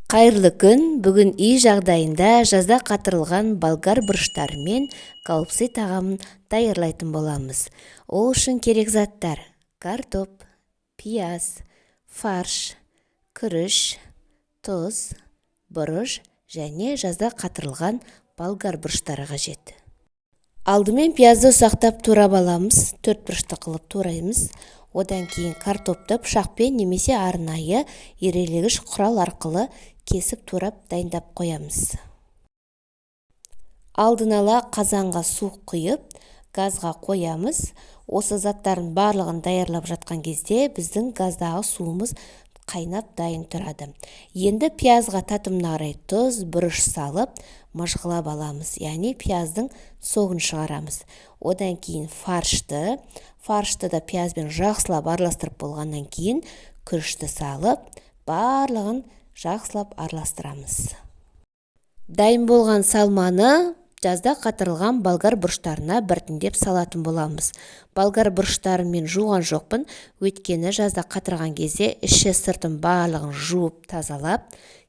Қайырлы күн! Бүгін үй жағдайында жазда қатырылған болгар бұрыштарымен голубцы тағамын даярлайтын боламыз. Ол үшін керек заттар: картоп, пияз, фарш, күріш, тұз, бұрыш және жазда қатырылған болгар бұрыштары қажет. Алдымен пиязды ұсақтап турап аламыз, төрт бұрышты қылып тураймыз. Одан кейін картопты пышақпен немесе арнайы ирелегіш құрал арқылы кесіп, турап, дайындап қоямыз. Алдын ала қазанға су құйып, газға қоямыз. Осы заттардың барлығын даярлап жатқан кезде біздің газдағы суымыз қайнап дайын тұрады. Енді пиязға татымына қарай тұз, бұрыш салып, мыжғылап аламыз, яғни пияздың согын шығарамыз. Одан кейін фаршты да пиязбен жақсылап араластырып болғаннан кейін, күрішті салып, барлығын жақсылап араластырамыз. Дайын болған салманы жазда қатырылған болгар бұрыштарына біртіндеп салатын боламыз. Болгар бұрыштарын мен жуған жоқпын, өйткені жазда қатырған кезде іші сыртын барлығын жуып, тазалап,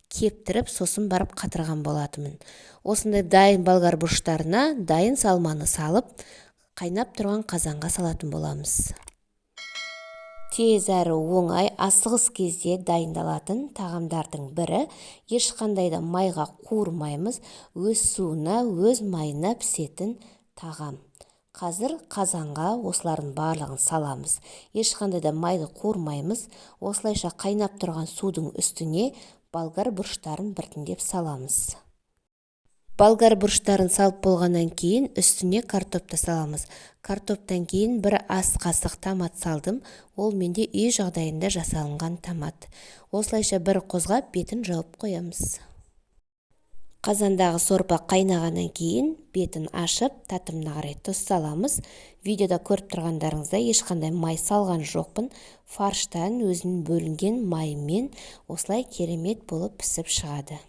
кептіріп, сосын барып қатырған болатынмын. Осындай дайын болгар бұрыштарына дайын салманы салып, қайнап тұрған қазанға салатын боламыз. Тез әрі оңай, асығыс кезде дайындалатын тағамдардың бірі. Ешқандай да майға қуырмаймыз, өз суына, өз майына пісетін тағам. Қазір қазанға осылардың барлығын саламыз. Ешқандай да майды қуырмаймыз. Осылайша қайнап тұрған судың үстіне болгар бұрыштарын біртіндеп саламыз. Болгар бұрыштарын салып болғаннан кейін, үстіне картопты саламыз. Картоптан кейін бір ас қасық томат салдым. Ол менде үй жағдайында жасалынған томат. Осылайша бір қозғап, бетін жауып қоямыз. Қазандағы сорпа қайнағаннан кейін, бетін ашып, татымына қарай тұз саламыз. Видеода көріп тұрғандарыңыздай, ешқандай май салған жоқпын. Фарштан өзінің бөлінген майымен осылай керемет болып пісіп шығады.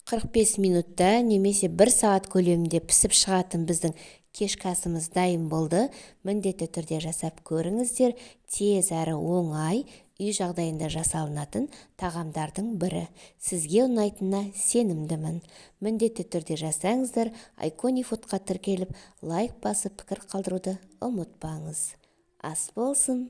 45 минутта немесе бір сағат көлемінде пісіп шығатын біздің кешкі асымыз дайын болды. Міндетті түрде жасап көріңіздер. Тез әрі оңай, үй жағдайында жасалынатын тағамдардың бірі. Сізге ұнайтынына сенімдімін. Міндетті түрде жасаңыздар. Айкони Фудқа тіркеліп, лайк басып, пікір қалдыруды ұмытпаңыз. Ас болсын!